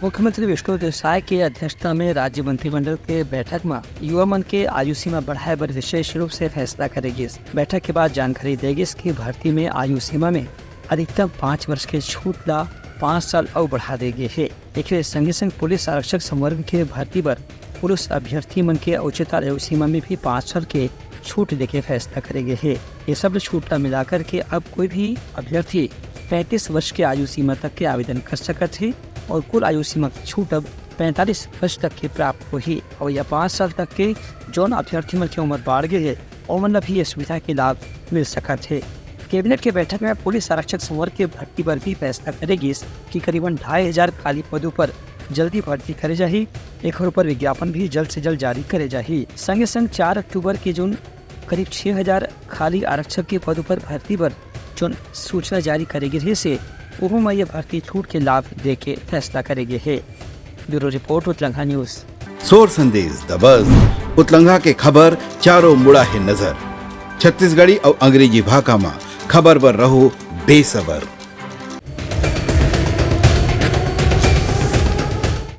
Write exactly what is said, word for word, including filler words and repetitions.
मुख्यमंत्री विष्णु देव साय के अध्यक्षता में राज्य मंत्रिमंडल के बैठक म युवा मन के आयु सीमा बढ़ाए बर विशेष रूप से फैसला करे गिस। बैठक के बाद जानकारी दे गिस कि भर्ती में आयु सीमा में अधिकतम पाँच वर्ष के छूट ला पाँच साल अउ बढ़ा दे गे हे। एकरे संगे संग पुलिस आरक्षक संवर्ग के भर्ती बर पुलिस अभ्यर्थी मन के उच्चतर आयु सीमा में भी पाँच साल के छूट देके फैसला करे गे हे। ये सब छूट ला मिलाकर के अब कोई भी अभ्यर्थी पैंतीस वर्ष के आयु सीमा तक के आवेदन कर सकत हे और कुल आयु सीमा के छूट अब पैंतालीस वर्ष तक के प्राप्त होही और यह पाँच साल तक के जौन अभ्यर्थी मन के उम्र बाढ़ गे हे, ओमन ला भी ये सुविधा के लाभ मिल सकत हे। कैबिनेट के बैठक में पुलिस आरक्षक संवर्ग के भर्ती पर भी फैसला करे गिस कि करीबन ढाई हजार खाली पदों पर जल्दी भर्ती करे जाही। एखर ऊपर विज्ञापन भी जल्द से जल्द जारी करे जाही। संगे संग चार अक्टूबर के जौन करीब छह हजार खाली आरक्षक के पदों पर भर्ती बर जौन सूचना जारी करे गे रहिस हे, ओहू म ये भर्ती छूट के लाभ दे के फैसला करे गे हे। ब्यूरो रिपोर्ट, उतलंघा न्यूज। सोर संदेश दबस, उतलंघा के खबर चारों मुड़ा हे नजर। छत्तीसगढ़ी अउ अंग्रेजी भाखा म खबर बर रहो बेसबर।